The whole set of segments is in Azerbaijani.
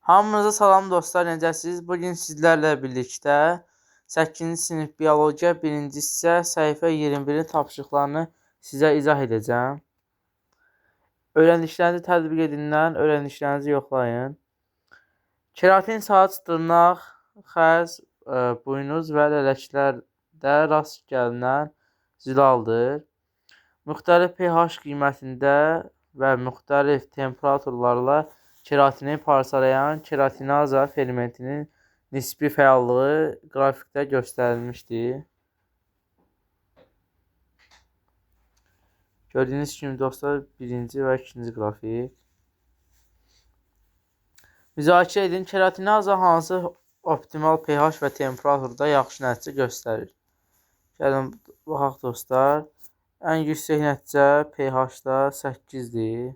Hamınıza salam dostlar, necəsiniz? Bugün sizlərlə birlikdə 8-ci sinif biologiya 1-ci hissə səhifə 21-in tapşırıqlarını sizə izah edəcəm. Öyrəndiklərinizi tətbiq edindən, öyrəndiklərinizi yoxlayın. Keratin saç, dırnaq, xəz, buynuz və lələklərdə rast gəlinən zülaldır. Müxtəlif pH qiymətində və müxtəlif temperaturlarla keratini parçalayan keratinaza fermentinin nisbi fəallığı qrafikdə göstərilmişdir. Gördüyünüz kimi dostlar, birinci və ikinci qrafik. Müzakirə edin, keratinaza hansı optimal pH və temperaturda yaxşı nəticə göstərir? Gəlin, baxaq dostlar. Ən yüksək nəticə pH-da 8-dir.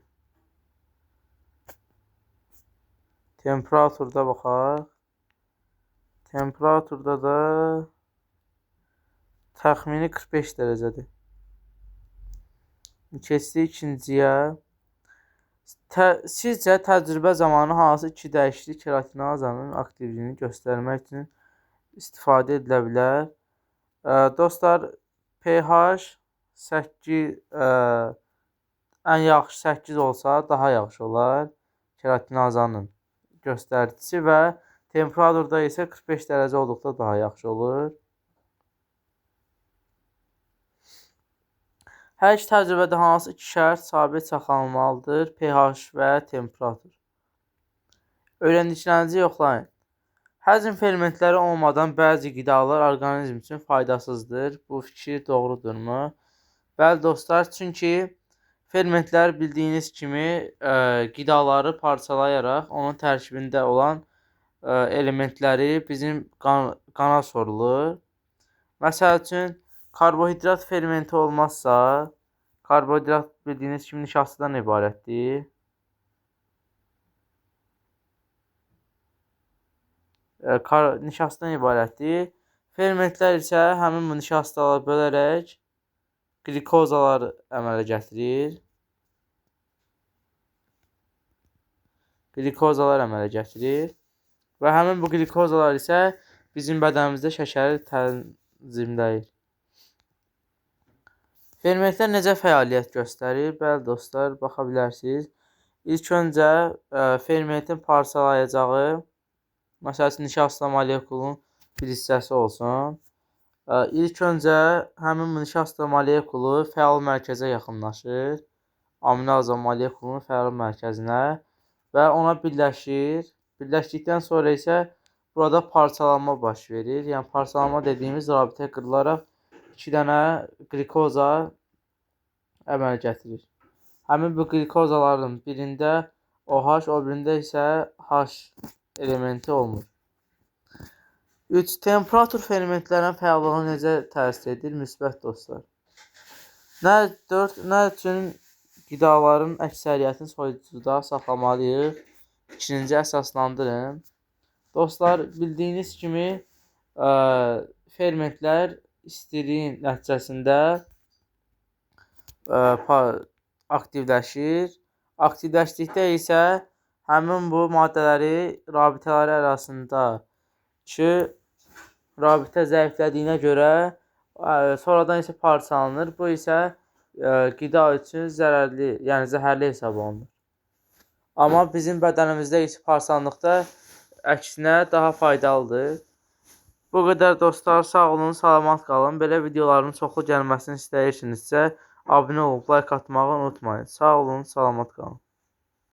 Temperaturda baxaq. Temperaturda da təxmini 45 dərəcədir. Keçdik ikinciyə. Sizcə təcrübə zamanı hansı iki dəyişiklik keratinazanın aktivliyini göstərmək üçün istifadə edilə bilər? Dostlar, pH 8, ən yaxşı 8 olsa daha yaxşı olar keratinazanın göstəricisi və temperaturda isə 45 dərəcə olduqda daha yaxşı olur. Hər iki təcrübədə hansı iki şərt sabit saxlanılmalıdır? pH və temperatur. Öyrəndiklərinizi yoxlayın. Həzm fermentləri olmadan bəzi qidalar orqanizm üçün faydasızdır. Bu fikir doğrudurmu? Bəli dostlar, çünki fermentlər bildiyiniz kimi qidaları parçalayaraq onun tərkibində olan elementləri bizim qana sorulur. Məsəl üçün, karbohidrat fermenti olmazsa, karbohidrat bildiyiniz kimi nişastadan ibarətdir. Nişastadan ibarətdir. Fermentlər isə həmin bu nişastaları bölərək qlikozalar əmələ gətirir. Qlikozalar əmələ gətirir. Və həmin bu qlikozalar isə bizim bədənimizdə şəkəri tənzimləyir. Fermentlər necə fəaliyyət göstərir? Bəli dostlar, baxa bilərsiniz. İlk öncə fermentin parçalayacağı, məsəl üçün nişasta molekulunun bir hissəsi olsun. İlk öncə həmin bu nişasta molekulu fəal mərkəzə yaxınlaşır. Aminoaza molekulunun fəal mərkəzinə və ona birləşir. Birləşdikdən sonra isə burada parçalanma baş verir. Yəni parçalanma dediyimiz rabitə qırılaraq 2 dənə qlikoza əmələ gətirir. Həmin bu qlikozaların birində OH, o birində isə H elementi olmur. 3. Temperatur fermentlərin fəallığına necə təsir edir? Müsbət dostlar. 4. Nə üçün qidaların əksəriyyətini soyuducuda saxlamalıyıq? Fikrinizi əsaslandırın. Dostlar, bildiyiniz kimi fermentlər istiliyin nəticəsində aktivləşir. Aktivləşdikdə isə həmin bu maddələri rabitələri arasında ki, rabitə zəiflədiyinə görə sonradan isə parçalanır. Bu isə qida üçün zərərli, yəni zəhərli hesab olunur. Amma bizim bədənimizdə isə parçalandıqda əksinə daha faydalıdır. Bu qədər dostlar, sağ olun, salamat qalın. Belə videoların çoxlu gəlməsini istəyirsinizsə, abunə olub like atmağı unutmayın. Sağ olun, salamat qalın.